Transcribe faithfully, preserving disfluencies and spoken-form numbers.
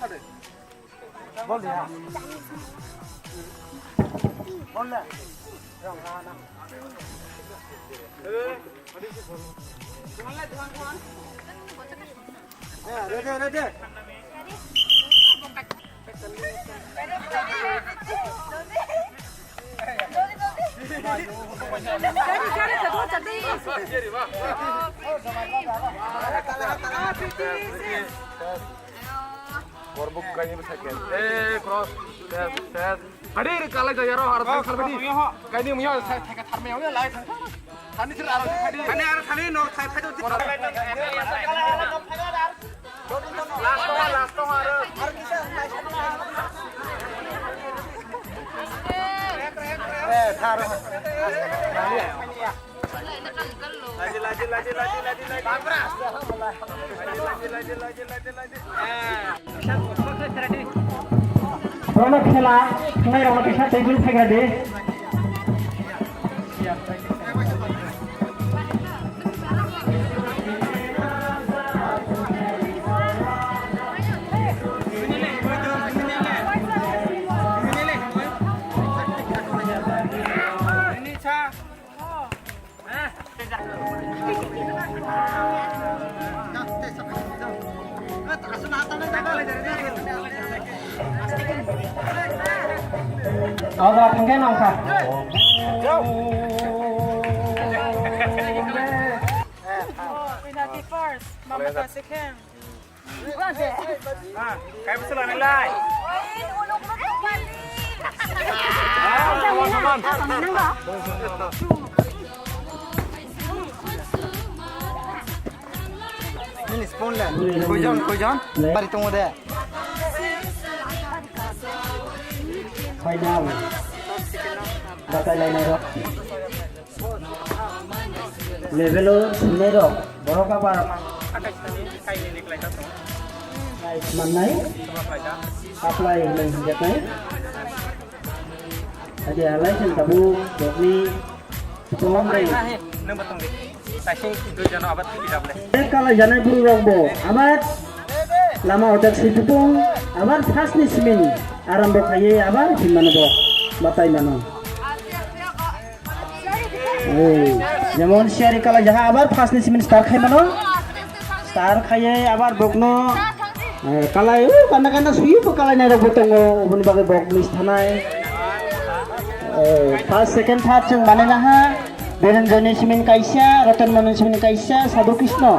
Bol de. Bol de. Ready, ready. Borbuk kaini bwsai khe. Eh, cross. Ses, ses. Hadi, kalai jaya ro, harus Oh, salbadi. Kaini muya, saya theka tharmai, lai thang. Thani sir, arang thani. Thani, arang thani, no, thai, thai, thai. Last one, last one, arang. Eh, thar. Laji, laji, laji, laji, laji, laji. Laji, laji, laji, laji, laji, laji. Bono khela, thangnairokno kisa table phaikha di. Oba, tungke nongkha. Oh, Pinati first, Mamata second. Ah, kaya mo sila nilai? Nini spoon le. Koijon, koijon? Bari tongo de. Final. Batai lainai rok. Level o thwngnairok borok abar prize mannai, apply hwnwi hwnjaknai. Adi halai chwng tabuk bokni tongmani. Tei kalai janai bwrwi rok bo abar lama ojak si tupung abar first ni simin arambo khaiwi abar hinmano bo batai mano. Ei, jemon siyari kala jaha abar first ni simin star khai mano. Star khaiye abar bokno, eh, kalai, uh, kanda kanda suyu bo kalai nai rok bo tongo, oboni bagwi bok miss thanai. Eh, first, second, third chwng manai naha. Birenjoni simin kaisa, Ratan Mohan simin kaisa, Sadhu Krishna.